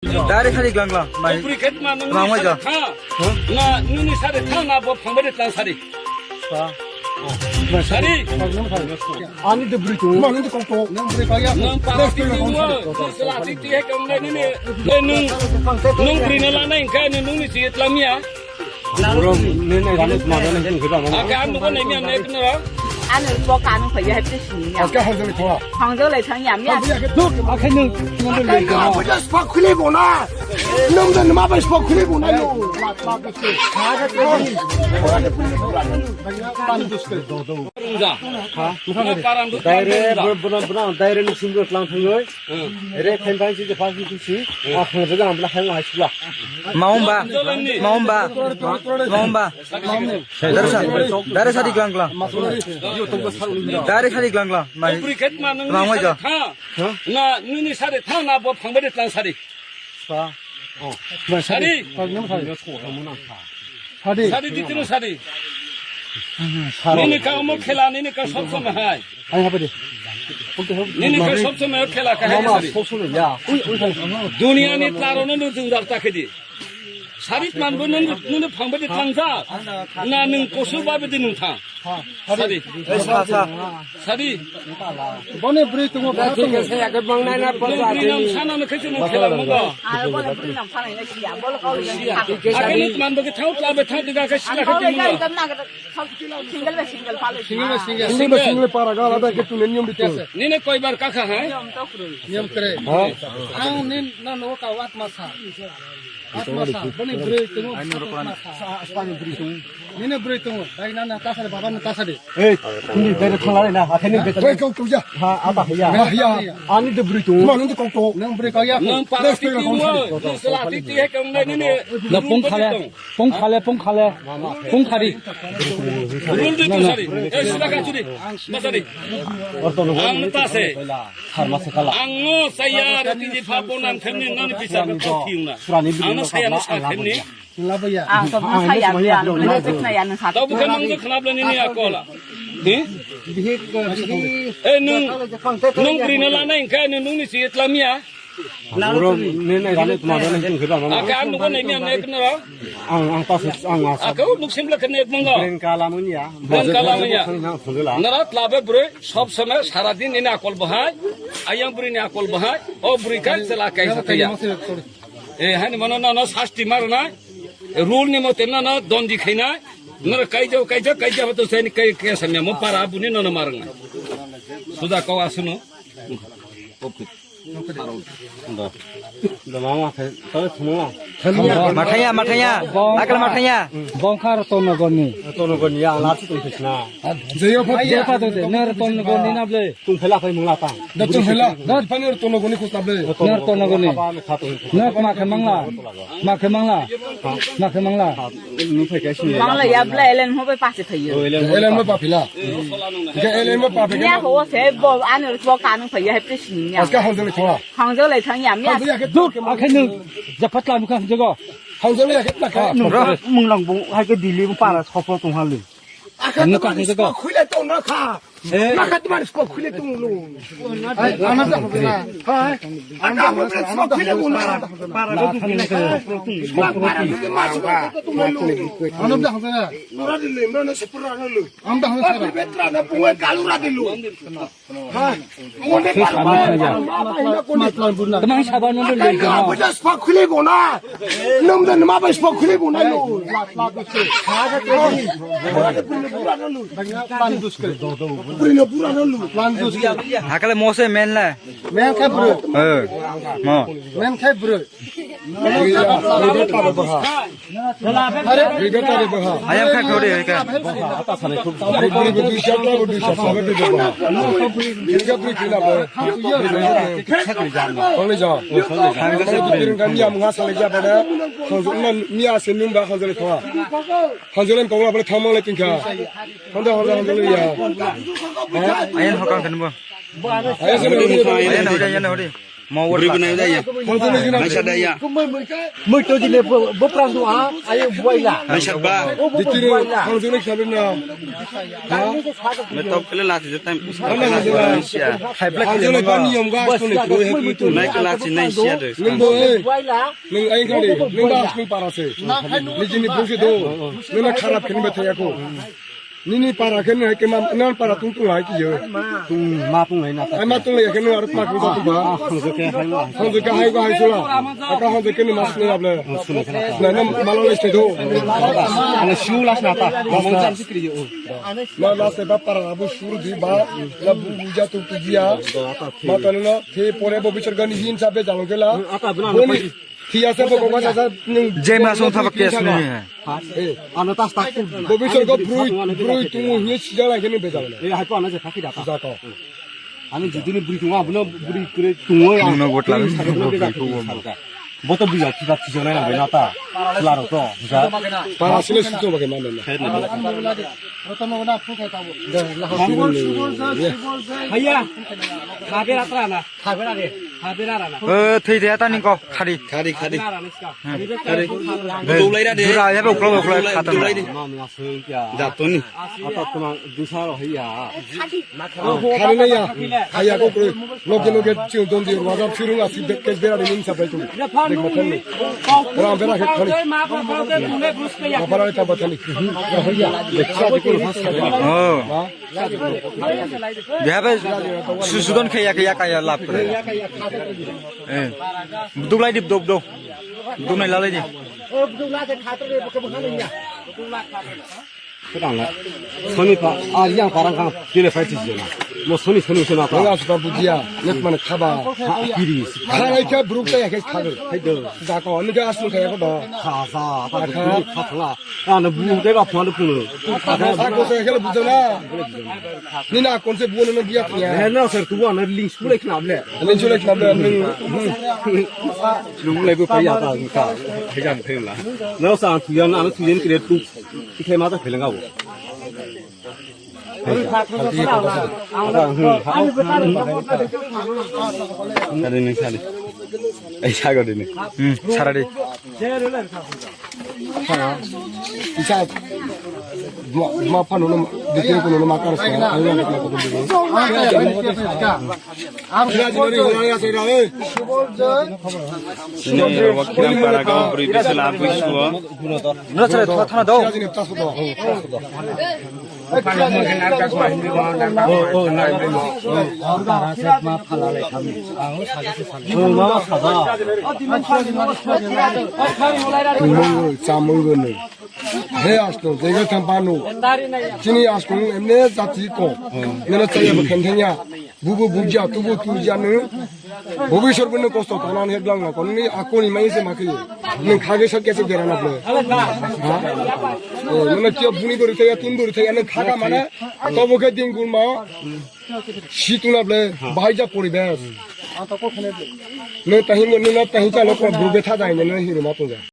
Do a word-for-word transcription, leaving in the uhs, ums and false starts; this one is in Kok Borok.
Dari sari glang glang. Mai. Bwrwi khe tma nungni Tma mai sari ja. Tha. Na nungni sari tha na bo phangbai de tang sari. Sari. Ani de bwrwi tu. Ma nung kok to. Nang bwrwi kaya. Nang para ti ni wa. Sala ti ti he kam nai ni. Nung nung bwrwi na la nai ka ni nungni si tlamia. Bro, ne ne ne ma ne ne ba. Aka ang ko ne mi ang ne no. Ano bo kanu phai ya hepte sini ya. Aska hajal ko. Hangjo lai thang ya mi. Duk, akhai nung. Akai no, bo just pa khule bo na. Nung dan ma ba pa khule bo na yo. Lat lat. Pan dus ke. Rungja. Ha? Daire, bro, bro, bro, daire ni singro tlang thangoi. Hmm. Re khen bang si je phang si si. Hmm. A phang je ang bla khang ai sula. Maumba. Maumba. Maumba. Dare sa, dare sari glang glang. Dare sari glang glang. Mai. Bwrwi khe tma nungni Maumba sari jo. Tha. Ha? Na nungni sari tha na bo phangbai de tlang sari. Sa. Oh. Sari. Sari. Sari. Sari di tinu sari. Sari. Nini ka omo khela, nini ka sob somoi hai. Hai hapa de. Nini ka sob somoi khela ka hai Mama, sari. Sob somoi ya. Ui, ui, hai. Dunia ni tlaro no nung jung dak ta khedi. Sari man bo nung, nung phang bedi thang ja. Na nung kosu ba bedi nung thang. Sadi. Sadi. Boni bwrwi tongo. Bwrwi nam sana no kaiso no khela mungo. Aro bole bwrwi nam sana ina siya. Bole kau ina siya. Ake ni man bagi thau tla be thau diga ke sila ke timu. Single be single pale. Single be single. Single be single para ga alada ke tune niyom bitu. Nini koi bar kakha hai? Niyom kre. Ang nin na no ka wat masa. Atma sa, bani bwrwi tongo, atma sa. Nini bwrwi tongo, dai nana tasari, baba na tasari. Ei, hindi, dai thangla na, akhini betar. Wei, kau tuja. Ha, ata hiya. Ma hiya. Ani de bwrwi tongo. Ma nung kau to. Nang bwrwi kau ya. Nang para titi mo, nang sela titi he kang nai nini. Na pung khale, pung khale, pung khale, pung khari. Rul de tu sari. Eh, sila ka churi. Masari. Ang tase. Ang no saya roti di pha bonam khemni nani bisa ka kau thiung na. Ang no saya no sa khemni. Labaya. Ang to no saya ya. Ang to khna ya no sa. Tau bukan mang khna bla nini akola. Hi? Bihik, bihik. Eh, nung, nung bwrwi na la nai kha nung ni si tlamia. Bro, ne ne ne ma ne ne kheba ma. Aka ang nugo ne mi ang ne khna. Ang, ang pas, ang as. Aka nuk sim la khne mong. Bren kala munya. Bren kala munya. Nara tla be bwrwi sob somoi sara din ini akol bahai. Ayang bwrwi ni akol bahai. O bwrwi kan sela kai satya. Eh, hani mano na na sasti mar na. Rule ni mote na na dondi khaina. Nara kai jo, kai jo, kai jo to sen kai kai samya mo para buni na na mar na. Suda ko asuno. Okay. Da. Da mama khe, tole thumla. Mathaya, mathaya. Akal mathaya. Bongkar Tonogoni. Tonogoni ya, la tu tu na. Jeyo pha. Jeyo pha tu de, ner Tonogoni na ble. Tung phela phai mungla ta. Da tung phela. Da phani Tonogoni khus na ble. Ner Tonogoni. Ner ma khe mangla. Ma khe mangla. Ma khe mangla. Nung phai kaisa ni. Bangla ya bla elen mo bai pase thayo. Oh, elen mo. Elen mo pa phila. Ke elen mo pa phila. Ya ho se bo ano bo kanung phai ya hepte sini ya. Aska hang jale thola. Hang jale thang ya mi. Hang jale ke. Duk, akhai nung. Japatla mukha jago. Hang jale ya ke na ka. Nung mung lang bung hai ke dili bung para sopo tong hali. Akha nung ka tamani jago. Spo khule tong na kha. Eh. Nakha tamani spo khule tong lo. Ana ta hobna. Ha. Ana ta hobna spo khule tong na. Para do khule. Spo para do ma spo tong lo. Ana ta hobna. Nura dile, nura na sepura na lo. Ana ta hobna. Betra na punga kalura dilo. Tamang saba no le. Spak khule gona. Nom dan ma ba spak khule gona lo. Pura no pura no lo. Hakale mose men la. Men khe bro. Eh. Mo. Men khe bro. Ayang kha khode ka. Hanjole kongla bole thamang le tingkha. Hanjole, hanjole, hanjole ya. Ayan hokang kan bo. Ayan hode, ayan hode. Mo wor bwrwi gwnang da ya. Naisa da ya. Mui to dile bo, bo prang do ha, ayo buaila. Naisa ba. O bo buaila. Ditiri khang jone khabe na. Ha? Me top kele lati je time. Naisa. Hai black. Ang jone ba niyom ga to ne kro he tu. Nai kala chi naisa de. Nung bo, eh. Buaila. Nung ai kali. Nung ba nung para se. Nijini bungsi do. Nung na kharap khen ba thaya ko. Nini para khe nung hai khe ma, nang para tung tung hai khe yo. Tung ma tung lai na ta. Ai ma tung lai khe nung arok ma tung ta ba. Ah, hong je khe hai ma. Hong je khe hai ko hai sula. Aka hong je khe nung mas nung able. Sula khe na ta. Na na ma lo le se do. Ana shu las na ta. Mong chan sikri yo. Na na se ba para abu suru di ba. Na bu bu ja tu tu dia. Ma ta no the pore bo bichar gani hin sa be jalo khe la. Ata bna. Boni. Thiyase bo kok sa sa nung. Jema song thaba kes nung. Eh. Ano tas tak. Bo bisor go brui, brui tungu hini sijala kene bejal. Eh, hai ko ano je thaki da. Jako. Ani jidini brui tungu abono brui kre tungu. Nungno botla. Boto buja kita tijona na bena ta. Laro to. Para sile suto bage mano. Haiya. Khabera trana. Khabera de. Khabera rana. Eh, thwi de ta ning ko. Khari. Khari, khari. Khabera rana ska. Hmm. Khari. Dulai ra de. Dura ya, boklo, boklo, khatan. Dulai de. Jatoni. Ata tuma dusaro haiya. Khari na ya. Haiya ko kre. Loge, loge, chiu don di, wajab sirung asi, kes bera de ning sabai tu. Ram bera khani. Ram bera ta batani. Haiya. Oh. Ha? Beha bai su-, sudon khe ya, khe ya, kaya lap kre. Eh. Duklai di, duk, duk. Duknai lalai di. Khwtang la. Soni pa, a yang parang kang, kile phai tisi jona. Mo soni, soni, sona pa. Wala suka bujiya, net mane khaba. Ha, kiri. Khanai khe bruk ta ya khe khabe. Hai do. Da ko, ni ga asu khe ko do. Kha, sa, ta ko, kha, kha, kha. Ano bu de ga phone phone. Ako se hele bujana. Nina konse buono no biya tiya. He no sir, tu buono link sule khna ble. Link sule khna ble. Lung lai bu paya ta ka. He jam thela. No sa tu yan ano tu yan kre tu. Ikhe ma ta phelenga bo. Sari ni sari. Ai sago de ni. Hmm, sara de. Isa, ma, ma pano na, de kini kuno na ma kar sa, ayo na ko ko. Ni wakil para gaon beri bisa labu suo. Na sare thana do. Tumung chamung gunu. He asto, jega thampanu. Chini asto emne jati ko. Nana chaya bo khenthenya. Bubu bujia, tubu tujia nu. Bubu sorbu nu kosto thanan he blang na. Koni akoni mai se makri. Nung khage sak kese bera na ble. Ha? O, nana kyo buni bori thaya, tun bori thaya, nung khaga mana. Tobo khe ding gulma. Situna ble, bahai ja poribesh. Nung tahi, nung na tahi chalo ko bube tha jai ne, nung hiru ma tunga.